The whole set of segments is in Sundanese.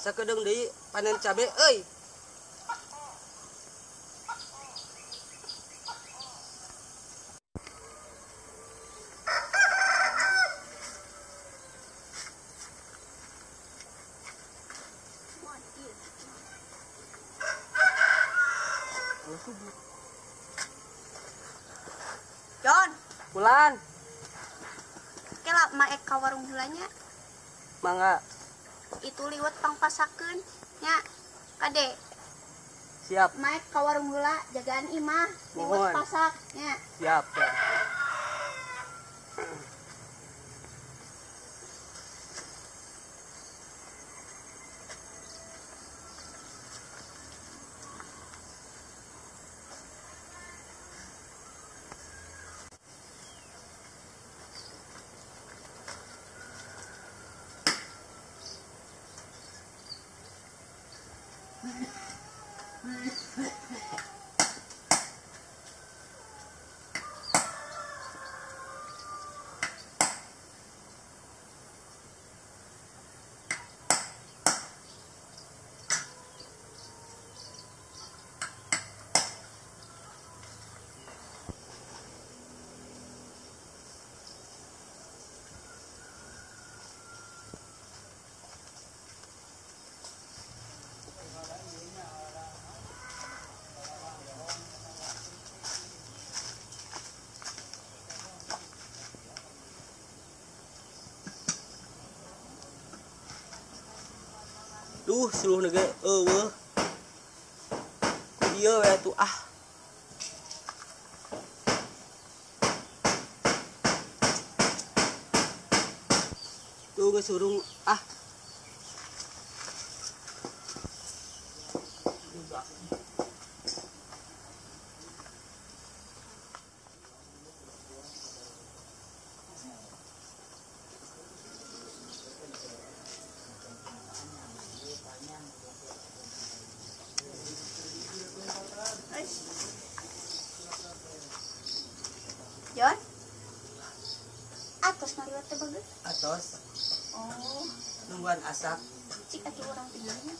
Sakedeung deui panen cabe euy. John, Bulan. Kela maek ka warung heula nya. Mangga. Itu liwet pangpasakeun nya. Kade. Siap. Maek ka warung heula jagaan imah, liwet pasak nya. Siap, siap. Duh, seluruh negara eueuh. Ku ieu we atuh ah. Tuh geus surung ah. John, atos ngaliwat teh bagus. Atos. Oh, nungguan asak. Cik atuh urang tinggalnya.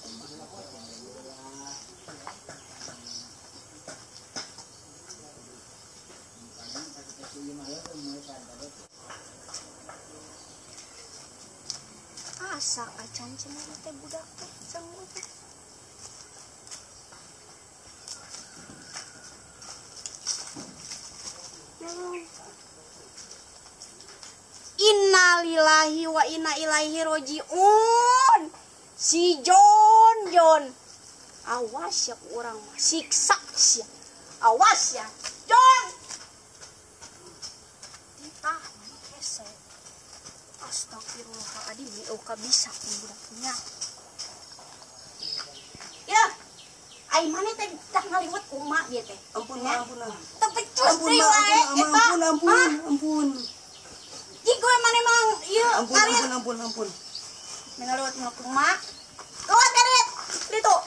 Asak acan cenah teh budak teh sangu teh. Innalillahi wa inna ilaihi rojiun. Si John, John. Awas ya orang siksa sia. Awas ya, John. Titah mana hese. Astagfirullahaladzim, ka bisa budaknya. Ya. Ai mana teh tah ngaliwet kumaha ieu teh? Ampun, ampun. Tepecus deui wae eta. Ampun, ampun, ampun. Jig gue mana emang ieu ampun, ampun, ampun, ampun. Ngaliwet mah kumaha? Lewat karet. Ditu.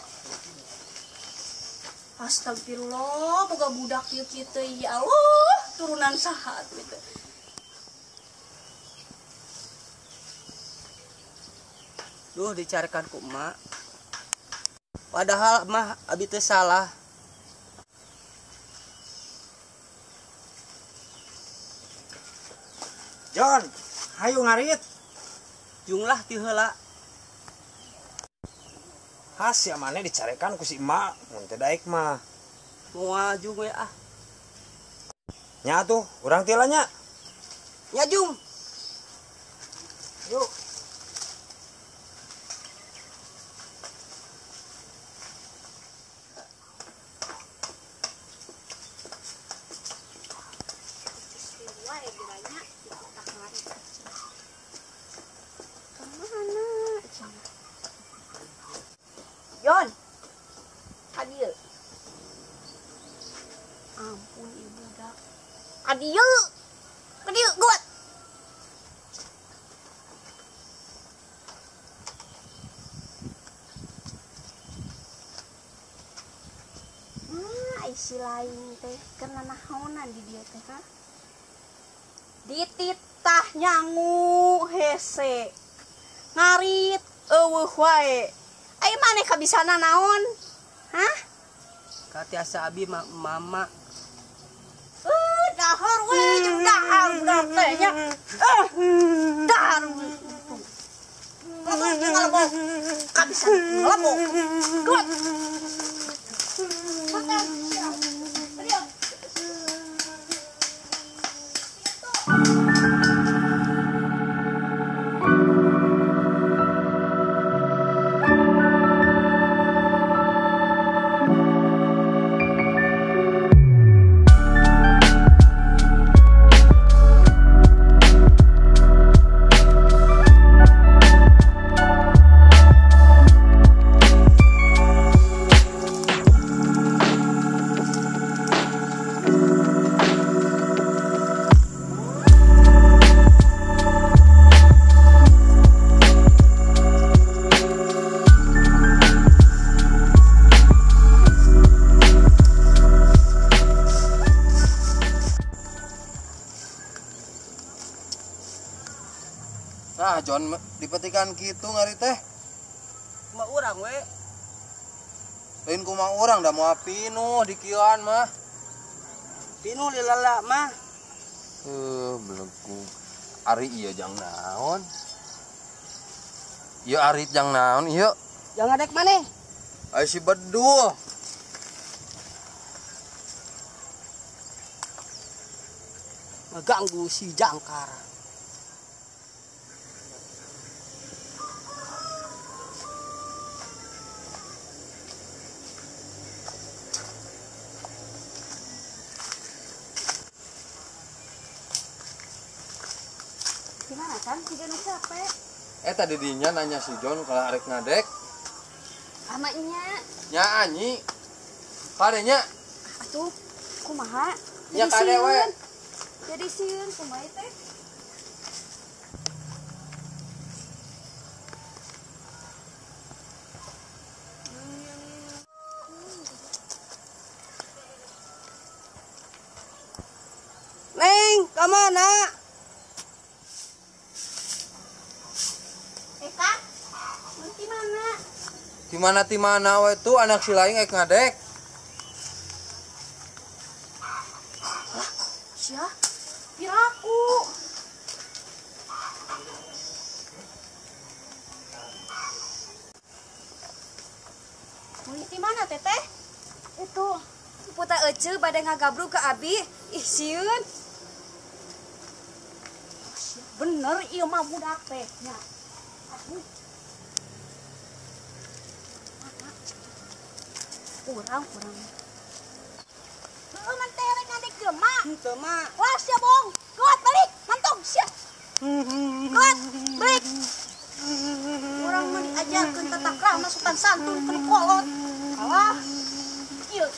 Astagfirullah, boga budak ieu kieu teh ya Allah, turunan saha atuh teh. Duh, dicarikan ku emak. Padahal mah abi teh salah. John, hayu ngarit. Junglah ti heula. Has ya maneh dicarekan ku si emak, mun teu daek mah. Moal jung we ah. Nya atuh, urang ti heula nya. Nya jung. Yuk. John, adil. Ampun ibu dak. Adil, adil, kuat. Nah, isi lain teh kena nahonan di dia teh ha? Dititah nyangu hese, ngarit eueuh wae. Ai maneh kabisana naon? Hah? Katiasa abi mama. Dahar we jeung dahar budak teh nya. Dahar. Ngalebok ngalebok. Kabisa ngalebok. Kuat. Makan. Ayo. Nah, John dipetikan kitu ngari teh. Kumaha urang we? Lain kumaha urang da moal pinuh di kieuan mah. Pinuh lilala mah. Belengku. Ari ieu jang naon? Ieu ari jang naon ieu? Jang ngadek maneh? Ai si bedul. Ngeganggu si jangkar. Gimana kan si John capek? Tadi dinya nanya si John kalau arek ngadek. Ama nya. Nya anyi. Kade nya. Atuh, kumaha? Nya kade we. Jadi sieun kumaha teh? Neng, ka mana? Di mana we tuh anak si lain ek ngadek. Lah, sia, piraku. Mau di mana teteh? Itu puta ece bade ngagabruk ke abi. Ih sieun. Bener ieu mah budak teh nya. Aduh. Kurang. Heeh, man teh rek ngadek jelema. Henteu mah. Wah, sia bohong. Kuat balik, mantong sia. Kuat, balik. Urang mah diajarkeun tata krama sopan santun keur kolot. Alah. Ieu.